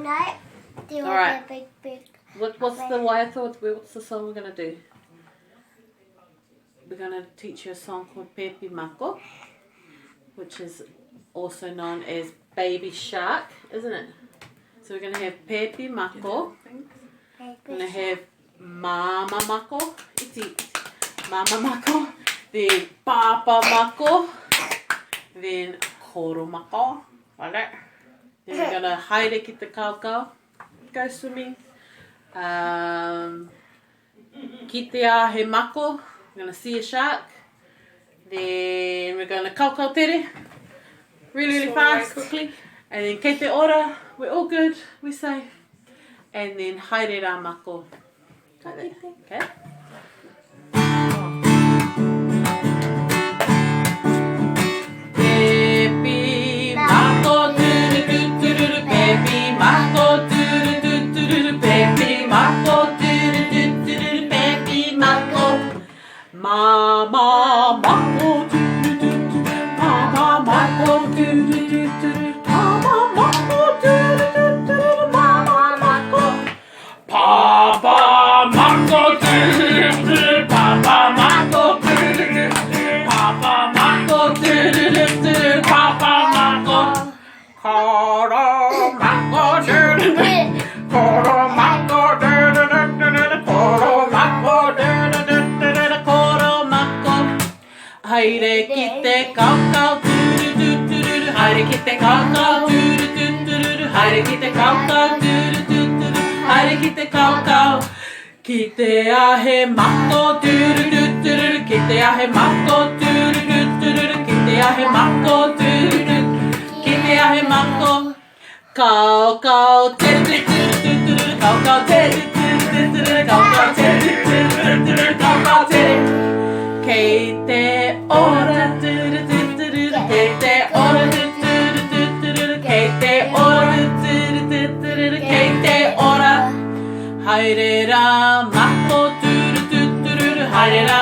night. There All was right. a big, big. What, what's the waiata? What's the song we're going to do? We're going to teach you a song called Pepi Mako, which is also known as Baby Shark, isn't it? So we're going to have Pepi Mako. Baby We're going to have Mama Mako. Iti. Mama Mako. Then Papa Mako. Then Koro Mako. Like that. Then we're going to haere ki te kaukau. Go swimming. Um, kitea he mako. We're going to see a shark. Then we're going to kaukau tere. Really, really Swim away fast. quickly. And then kei te ora, we're all good, we're safe. And then haere rā mako. Like that. Okay. Pepi mako turu tu tururu pepi mako turu tu tururu pepi mako turu tu tururu pepi mako Mama mako turu tu tu mama mako turu tu turu mama mako turu tu tururu mama mako Papa mako turu tu papa mako turu tu papa mako turu tu papa mako Koro mako turu tu Koro mako turu tu koro mako turu tu koro mako Haere ki te kaukau turu tu tururu Haere ki te kaukau turu tu tururu Haere ki te kaukau turu tu tururu Haere ki te kaukau Ki te ahe mako turu tu tururu Ki te ahe mako turu tu tururu Ki te ahe mako turu tu Ki te ahe mako Kau kau tere tere turu tu tururu Kau kau tere turu tu tururu Kau kau tere turu tu tururu Kau kau tere Kei te ora turu tu tururu Kei te ora tu turu tu tururu Kei te ora turu tu tururu Kei te ora Haere rā mako turu tu tururu Haere rā